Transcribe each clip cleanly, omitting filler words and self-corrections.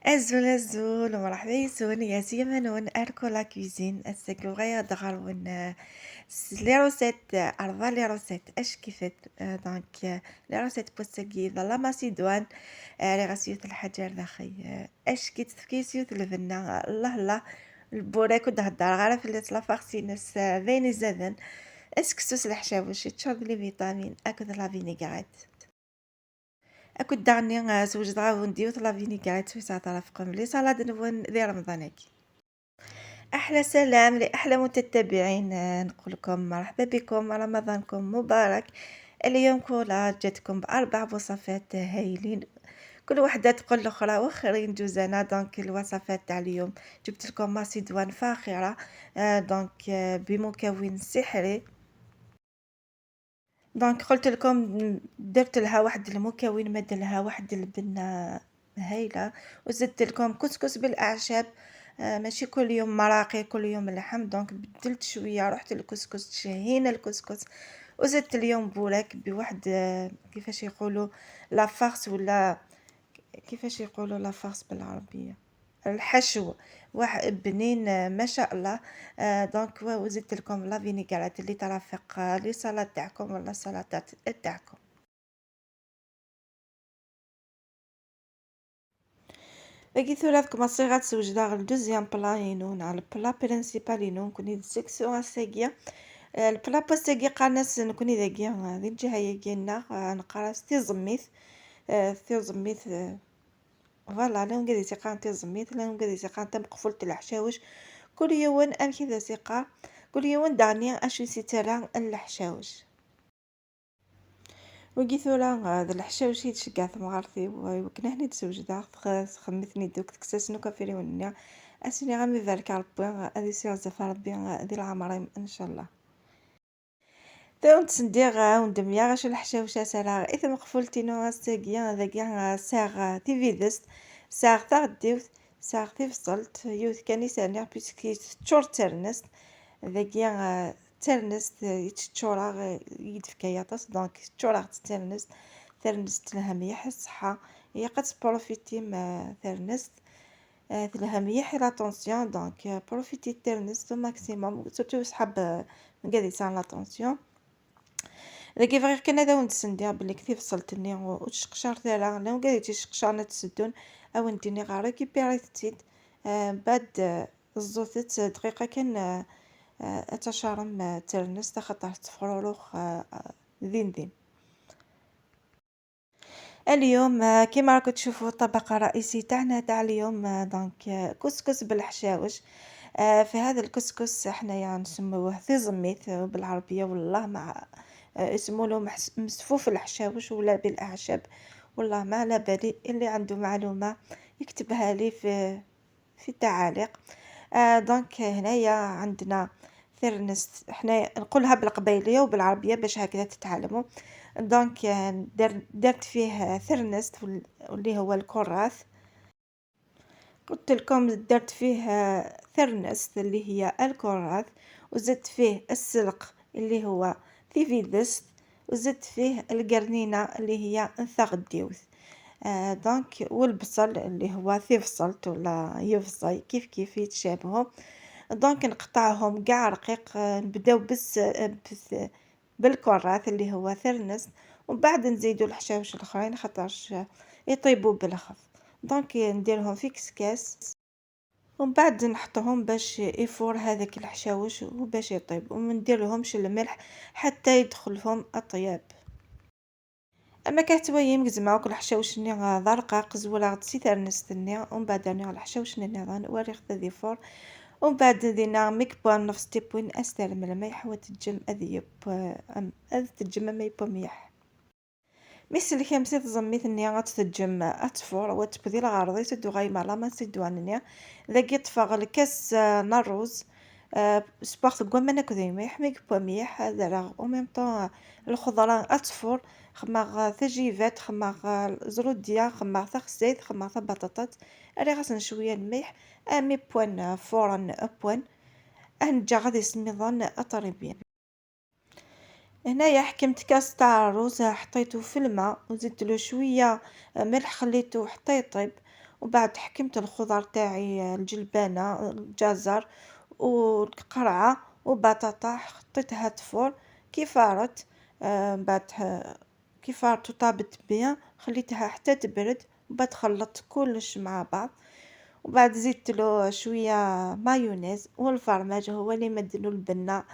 أزول أزول ومرحبا يسون يا سيمانون أركو la cuisine السكوغيا دغرون les recettes أربع les recettes اش كيفت donc les recettes بوستاكي la macédoine لي غاسيوت الحجر داخي اش كي تفكيسيوت الفنا الله الله البوراك ودهدر غير في la farce ناس ذيني زادن اسكسوس الحشاوش تشرب les vitamines اكد la vinaigrette اكد دغني سوجد غاون ديوت la vinaigrette في ساعة رفقهم les salades نون ذي رمضانك. احلى سلام لاحلى متتبعين، نقول لكم مرحبا بكم، رمضانكم مبارك. اليوم كولا جاتكم باربع وصفات هايلين، كل وحده تقول الاخرى واخرين جوزانا. donc الوصفات تاع اليوم جبت لكم macédoine فاخره donc بمكون سحري. donc قلت لكم درت لها واحد المكون مد لها واحد البنه هايلة، وزدت لكم كسكس بالاعشاب. ماشي كل يوم مراقي كل يوم اللحم، donc بدلت شوية رحت الكسكس تشهينا الكسكس. وزدت اليوم بوراك بواحد كيفاش يقولوا la farce، ولا كيفاش يقولوا la farce بالعربية، الحشو واحد بنين ما شاء الله. donc وزدت لكم la vinaigrette اللي ترافق les salades تاعكم ولا السلطات تاعكم. باقي ثلاث صيغة سوجدا ال deuxième plat ينون على ال plat principal ينون كوني سكسو اساكيا ال plat باساكي قناس نكوني ذاكيا ذي الجهة ياكينا نقراس تيزميث تيزميث voilà لون قادي سيقان تيزميث لون قادي سيقان تم قفلت الحشاوش كل يوم امشي ذا سيقا كل يوم داني اشو سيترا الحشاوش. وكي ثورا هذا الحشاوش يتشقع ثمغارتي وكنا هني تسوجدا خمتني دوك تكساس نوكا فيري ونيا اسني غامي ذلك ربي هذه سير زفا ربي ذي العمرين ان شاء الله. تاون تسنديغ وندميا غاش الحشاوشة سالا إثم قفلتينو الساقيا ذاكيا ساغ تيفيدست ساغ تغديوت ساغ تيفصلت يوث كان يسالني puisque تشور ترنست ذاكيا ترنست يتشورا يدفكا يطاس donc تشورا ترنست ترنست لها مليح الصحة هي قد profiter ما ترنست لها مليح la tension donc profiter ترنست maximum surtout صحاب قاعد يسان la tension. ذاكي فغير كان هذا ونتسندير بلي كثير فصلتني وتشقشار ثالا لو قاعد تشقشار تسدون او نديني غير récupérer تيد بعد الزوتت دقيقة كان اتشارم ترنس خاطر تفروروخ ذين ذين. اليوم كما راكم تشوفوا الطبق الرئيسي تاعنا تاع اليوم donc كسكس بالحشاوش. في هذا الكسكس حنايا نسموه ثيزميت بالعربية، والله مع اسمه له مسفوف الحشاوش ولا بالاعشاب، والله ما على بالي. اللي عنده معلومة يكتبها لي في التعاليق. donc هنايا عندنا ثرنست، حنا نقولها بالقبيليه وبالعربيه باش هكذا تتعلموا. donc درت فيه ثرنست واللي هو الكراث، قلت لكم درت فيه ثرنست اللي هي الكراث، وزدت فيه السلق اللي هو ثيفيدست، وزدت فيه القرنينه اللي هي نثغديوث donc والبصل اللي هو ثيفصلت ولا يفصي كيف كيف يتشابهوا. donc نقطعهم كاع رقيق، نبداو بس بالكراث اللي هو ثرنس، ومن بعد نزيدو الحشاوش الاخرين خاطرش يطيبوا بالخف. donc نديرهم في كسكاس ومن بعد نحطهم باش يفور هذاك الحشاوش وباش يطيب، وما نديرلهمش الملح حتى يدخلهم الطياب. اما كتويم زعما كل حشاوش ني ضرقه زولا غتسي ثرنستني، ومن بعد راني الحشاوش ني وريخ ذي فور، ومن بعد دينا ميك بوان نفس تيبوين استلم الميح وتجم اذيب اذ تجم ما يبو ميح مثل كامسي تزميتني غتتجم اتفور وتبدي الغرضي تدو غايمة لا ما سيدوانني ذاكي طفغ الكاس نروز سبارت كوا ناكل ميح ميك بوا ميح هذا راه او ميم طون الخضرة اتفور خماغ ثجيفات خماغ زروديا خماغ تخسيت خماغ بطاطات راه غاس شوية الملح امي بوان فورن بوان انجا غادي يسمي اطريبيان. هنايا حكمت كاس تاع الرز حطيته في الماء وزدت له شوية ملح، خليته حتى يطيب، وبعد حكمت الخضر تاعي، الجلبانه، الجزر والقرعه وبطاطا، حطيتها تفور. كي فارت، بعد كي فارت وطابت bien خليتها حتى تبرد، وبعد خلطت كلش مع بعض. وبعد زدت له شوية مايونيز والفرماج هو اللي مدلو البنه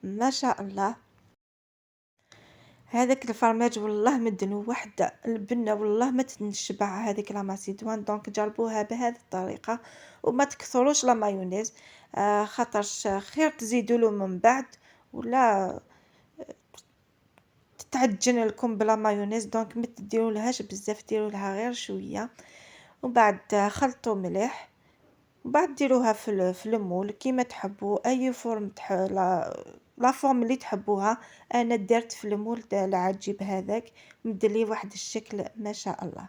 ما شاء الله. هذاك الفرماج والله مدلو واحد البنه، والله ما تنشبع هذيك la macédoine. donc جربوها بهذه الطريقة وما تكثروش la mayonnaise، خاطرش خير تزيدوا له من بعد ولا تتعجن لكم بلا mayonnaise. donc ما تديرولهاش بزاف، ديروا لها غير شوية. ومن بعد خلطوا مليح، وبعد ديروها في ال moule كيما تحبوا، اي forme la forme اللي تحبوها. انا درت في ال moule تاع العجيب هذاك، مدلي واحد الشكل ما شاء الله.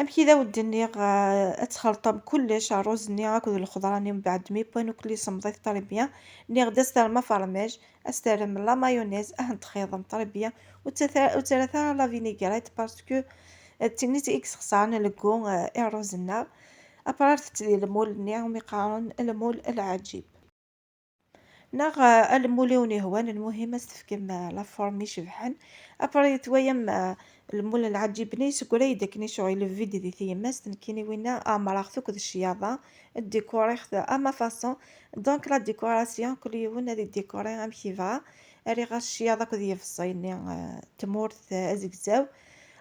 ام كذا ودني اتخلطم كلش الرز ني هاك الخضراني من بعد مي بوين وكلي صمضيت très bien. ني غدا استرم فرماج، استرم la mayonnaise، اه نتخيضم très bien، وثلاثة la vinaigrette parce que تنيت اكس خسارة لكو الرز نا. ابرار تدي ال moule ني هم يقارن ال moule العجيب ناغ ال moule وني هو المهم استفكم la forme يشبحن. après تويم ال moule العجيب ني سكري داك شغل le vide دي ثيماس تنكيني وينا امراغ ثوك الشياضه décorer à ma façon. donc la décoration كل يوم هذه décorer ام كيفا ري غا الشياضه كذي في تمورت ازكزاو.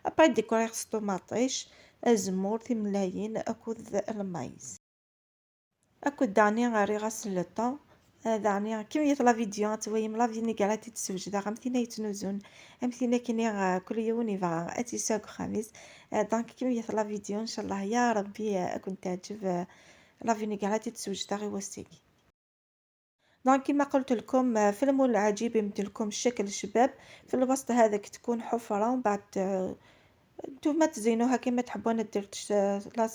après décorer طوماطيش ازمور تملايين اكود المايز اكود داني غاري غاس le thon. دعني كمية la vidéo تويم la vinaigrette تسوجد غامثينا يتنوزون امثينا كيني كل يوم يبغى اتي ساق خميس. donc كمية la vidéo ان شاء الله يا ربي اكون تعجب la vinaigrette تسوجد غي وسيكي. donc كما قلت لكم في ال moule العجيب يمد لكم الشكل الشباب في الوسط هذاك تكون حفره، ومن بعد نتوما تزينوها كما تحبوا. انا درت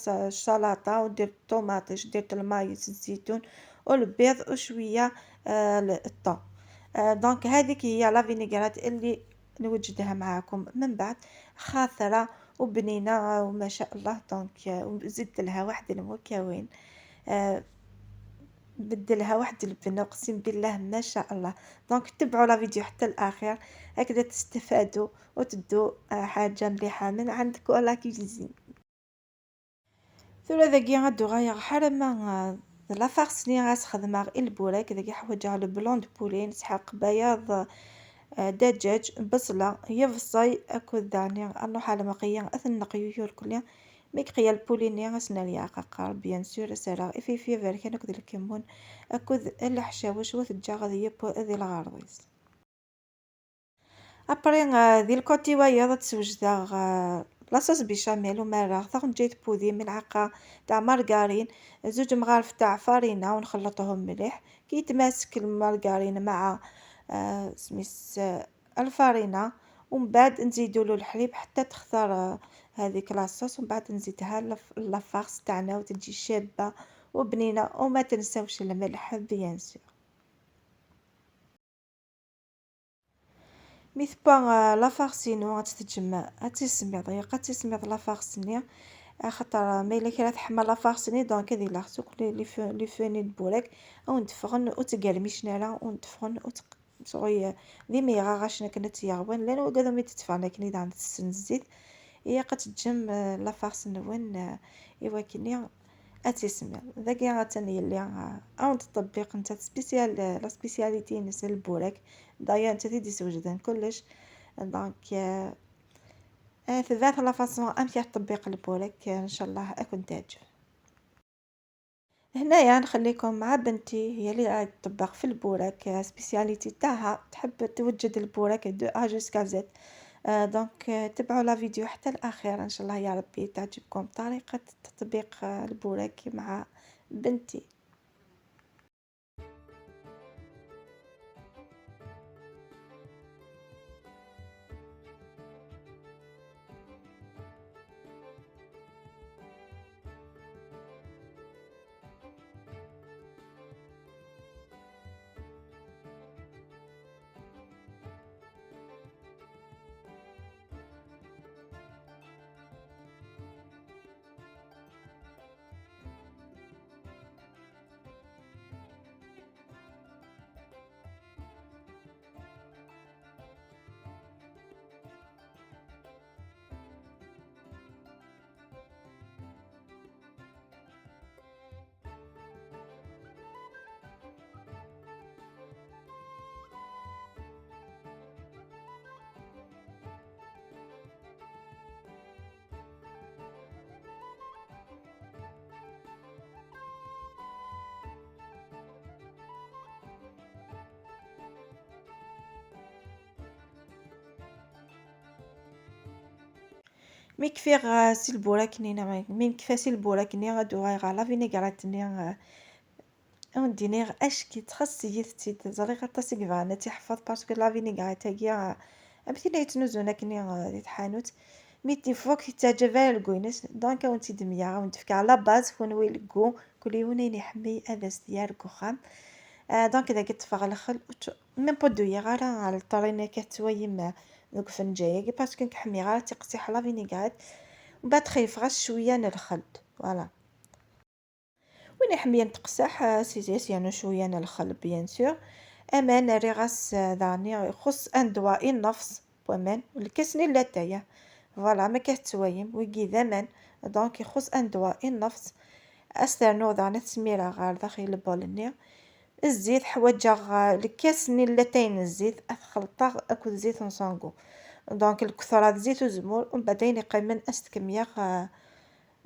السلطة ودرت الطوماطيش، درت المايس، الزيتون والبيض وشوية ال thon. donc هذيك هي la vinaigrette اللي نوجدها معاكم من بعد، خاثره وبنينه وما شاء الله. donc زدت لها واحد المكون، بدلها واحد البنه اقسم بالله ما شاء الله. donc تبعوا la vidéo حتى الاخير هكذا تستفادوا وتدوا حاجة مليحة من عند كولا cuisine. ثورة ذاكي غادو غايا حرمه la farce ني غاس خدمة البوراك ذاكي حوايج على blanc de poulet، نسحق بياض دجاج، بصله، يفصي اكو داني نروح على مقيه اثن نقيو الكلية ميك ال poulet ني غاس ناليا قاقار bien sûr سرا في فيركان اكو الكمون اكو الحشاوش وتجا غادي يبو ذي الغارضيس. après ذي ال côté وايض تسوجدا la sauce béchamel ومرة ثغنجيت بودي ملعقة تاع مارغرين، زوج مغارف تاع فرينة ونخلطهم مليح. كي يتماسك المارغرين مع سميس الفرينة، ومن بعد نزيدو له الحليب حتى تخثر هذيك la sauce، ومن بعد نزيدها la farce تاعنا وتجي شابة وبنينة. وما تنساوش الملح bien sûr. ميث با la farce نو غتتجمع غتسميض غتسميض la farce ني، خاطر ما الا كانت تحمى la farce ني donc هذه لا خصو لي فوني البوراك ونتفغن وتقرميش نالا ونتفغن صغي ديما يغاغاش كنت يغوان لان وكذا مي تتفعنا كني عند السن الزيت هي قد la farce نون ايوا كني اتسمى ذاك غاتاني اللي او تطبيق نتا spécial la spécialité نس البوراك دايا انت تيدي سوجدان كلش. donc ثلاث la façon امشي تطبيق البوراك ان شاء الله اكون تعجب. هنايا نخليكم مع بنتي هي اللي قاعدة تطبق في البوراك spécialité تاعها، تحب توجد البوراك de A jusqu'à Z. donc تبعوا la vidéo حتى الاخير ان شاء الله يا ربي تعجبكم طريقه تطبيق البوراك مع بنتي. مي كفيغ سي البوراك-ني مي كفا سي البوراك-ني غادو غا la vinaigrette-ني وندينيغ اش كي تخص يثتي زريغ طاسي كفانا تيحفظ parce que la vinaigrette تاكي امثلة يتنوزون كني دي تحانوت mais des fois كيتعجب الكوينس donc وانتي دميا ونتفكا la base كون وي le goût كل يوم يحمي هذا ستيار كوخام. donc اذا كتفغ الخل même pas دويا غير على الطرينه كتويم دوك فنجايه parce que نحمي غير تقسيح la vinaigrette ومن بعد خيف غير شويه الخل voilà وين حمية نتقسح سي يعني شويه الخل bien sûr امان ري غاس داني يخص un doigt النفس بومان الكاس لا تايا voilà ما كتويم ويجي ذمن donc يخص un doigt النفس استرنو داني تسميرا غار داخل ال bol ني الزيت حواجه الكاس ني لاتاين الزيت اخلطه اكل زيت sans goût donc الكثرة زيت وزمور ومن بعدين يقيمن استكمية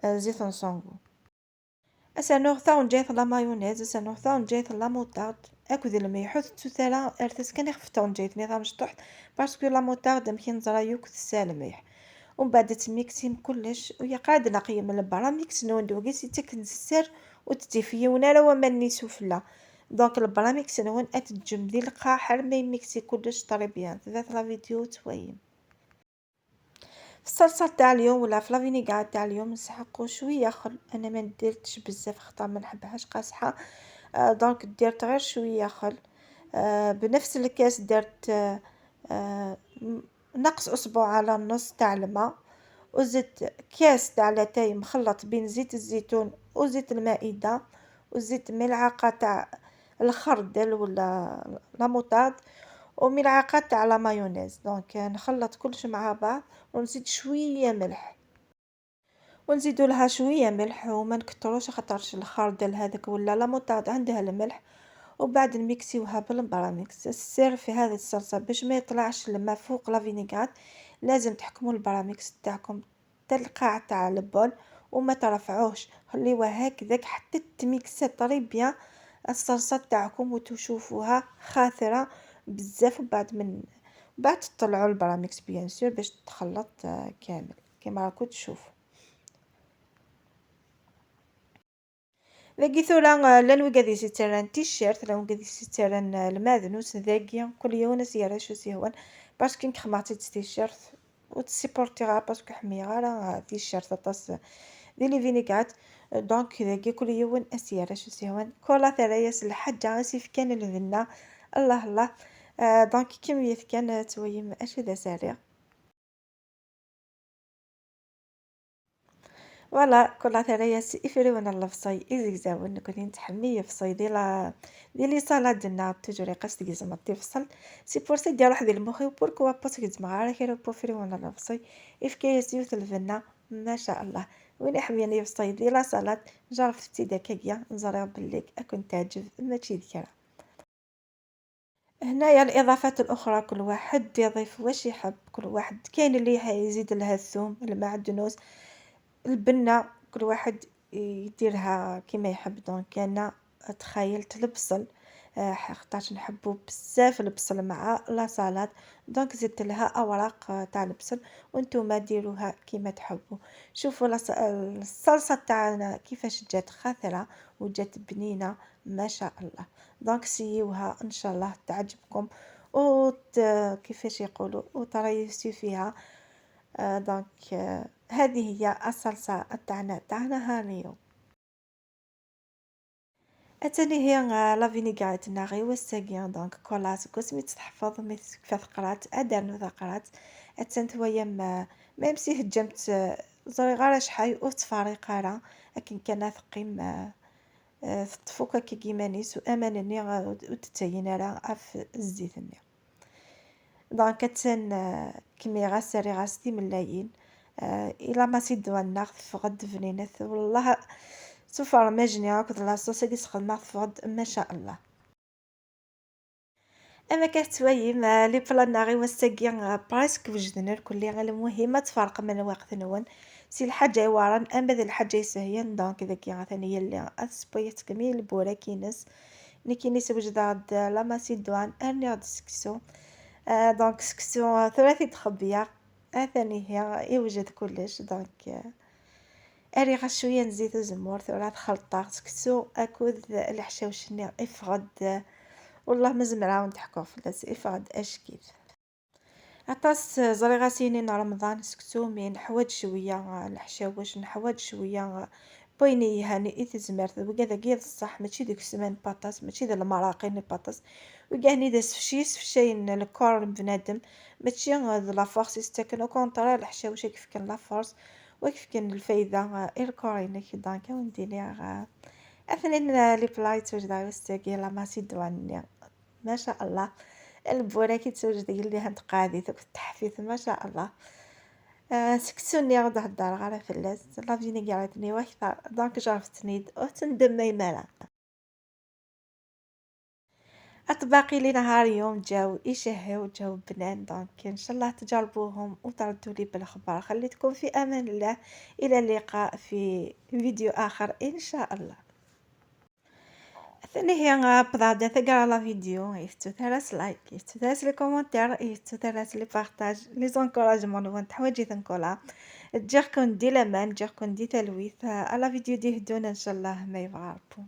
زيت sans goût. اسانوغ تا جايت la mayonnaise اسانوغ تا جايت la moutarde اكو الميحوت توثالا ارتس كان يخف تا جايت نظام شطحت parce que la moutarde مكين زرايوك تسالميح ومن بعد تميكسين كلش ويا قاعد نقي من البراميكس نون دوكي تك نسر وتتيفيونا راه وما سفلى donc البراميكس نون اتجمدي القاع حر ما يميكسي كلش très bien ذات la vidéo تويم. في الصلصه تاع اليوم ولا في la vinaigrette تاع اليوم نسحقو شويه خل، انا ما نديرتش بزاف خطا ما نحبهاش قاصحه، donc درت غير شويه خل، بنفس الكاس درت نقص اصبع على النص تاع الماء، وزدت كاس تاع لاتاي مخلط بين زيت الزيتون وزيت المائده، وزدت ملعقه تاع الخردل ولا la moutarde، وملعقه تاع la mayonnaise. donc نخلط كلش مع بعض ونزيد شويه ملح، ونزيدو لها شويه ملح وما نكتروش خاطرش الخردل هذاك ولا la moutarde عندها الملح. وبعد نميكسيوها بالبراميكس. السر في هذه الصلصه باش ما يطلعش الماء فوق la vinaigrette لازم تحكموا البراميكس تاعكم حتى القاع تاع ال bol وما ترفعوهش، خليوه هكذاك حتى تميكسي très bien الصلصه تاعكم وتشوفوها خاثره بزاف. وبعد من بعد تطلعوا البراميكس bien sûr باش تخلط كامل كما راكم تشوفوا. ذاكي ثورا لان وكادي سيتران تيشيرت لان وكادي سيتران المادنوس ذاكي كل يوم سيرا شو سيهوان parce que نخمعتي تيشيرت وتسيبورتي غا parce que حمي غا تيشيرت طاس دي les vinaigrettes. donc ذاكي كل يوم اسيرا شو سيهوان كولا ثراياس الحاجه سيف كان الذنا الله الله. donc كمية كان تويم اش ذا سريع voilà كل ثريا إفريون الفصي إزيكزاون كوني نتحمي فصي دي la دي les salades نا toujours قاس تيزم تفصل c'est pour ça دي روح ديال المخي pourquoi pas تيزم غير كيرو بوفريون الفصي إفكايس يوث الفنا ما شاء الله. وين حمياني فصي دي la salade جربت داكاكيا نزرع بليك اكون تعجب ماشي ذكرى. هنايا الاضافات الاخرى كل واحد يضيف واش يحب، كل واحد كاين اللي يزيد لها الثوم المعدنوس البنه، كل واحد يديرها كما يحب. donc انا تخيلت البصل خاطرش نحبو بزاف البصل مع la salade، donc زدت لها اوراق تاع البصل وانتم ديروها كما تحبوا. شوفوا الصلصه تاعنا كيفاش جات خاثره وجات بنينه ما شاء الله. donc سيوها ان شاء الله تعجبكم وت كيفاش يقولوا وتريسي فيها. donc هذه هي الصلصه تاعنا تاع نهار اليوم. اتاني هي la vinaigrette نا غير وساكيا. donc كولاس كوس مي تحفظ مي كيف قرات ادارنو قرات اتان ثويا même si هجمت زري غير شحال وتفارق راه لكن كان ثقيم تطفوكا كي كيمانيس وامانني وتتين راه اف الزيت ني. donc اتان كمي غاسري غاستي ملايين الى ما سيدوان تفغد فنينات والله سوف ماجني هاك la sauce هادي سخدمة تفغد ما شاء الله. اما كتويم les plats ناغي وساكي presque وجدنا الكل غير المهم تفرق من الوقت نون سي الحاجه يوارن اما ذي الحاجه يسهين. donc ذاك ثاني هي اللي اسبويت كميل البوراكينس نكينيس وجد la macédoine ارني غاد سكسو. donc سكسو ثلاثي تخبيه اثاني هي يوجد كلش. donc اريغ شويه نزيت الزمور ثورا تخلطا سكسو اكود الحشاوش افغد، والله ما زمرا نضحكو فلاس افغد اشكيل. عطاس زريغا سينين رمضان سكتو مي نحوج شويه الحشاوش، نحوج شويه بويني هاني إتزمرت وكذا كي الصح، ماشي ديك السمان باطاس، ماشي ديال المراقي باطاس، وكاع دا سفشي سفشاين le corps بنادم، ماشي la force يستاكن، au contraire الحشاوش كيف la force وكيف الفايدة le corps ينك. donc ونديني اثنين les plats يتوجد وستاكي la macédoine ما شاء الله، البوراكي تسوجد اللي هاد قادي تحفيث ما شاء الله. سكتوني غدا هدار غير فلاس la vinaigrette ني واكثر. donc جربتني وتندم مالا. اطباقي لي نهار يوم جاو يشهيو، جاو بنان. donc ان شاء الله تجربوهم وتردوا لي بالخبر. خليتكم في امان الله، الى اللقاء في فيديو اخر ان شاء الله. ثاني هي بضاعة ثقرا la vidéo، يفتو ثلاث like، يفتو ثلاث les commentaires، يفتو ثلاث les partages، les encouragements نوان تحواجي ثنكولا تجيكم دي لامان، تجيكم دي تلويث على فيديو دي هدونا ان شاء الله ما يبغى ربو.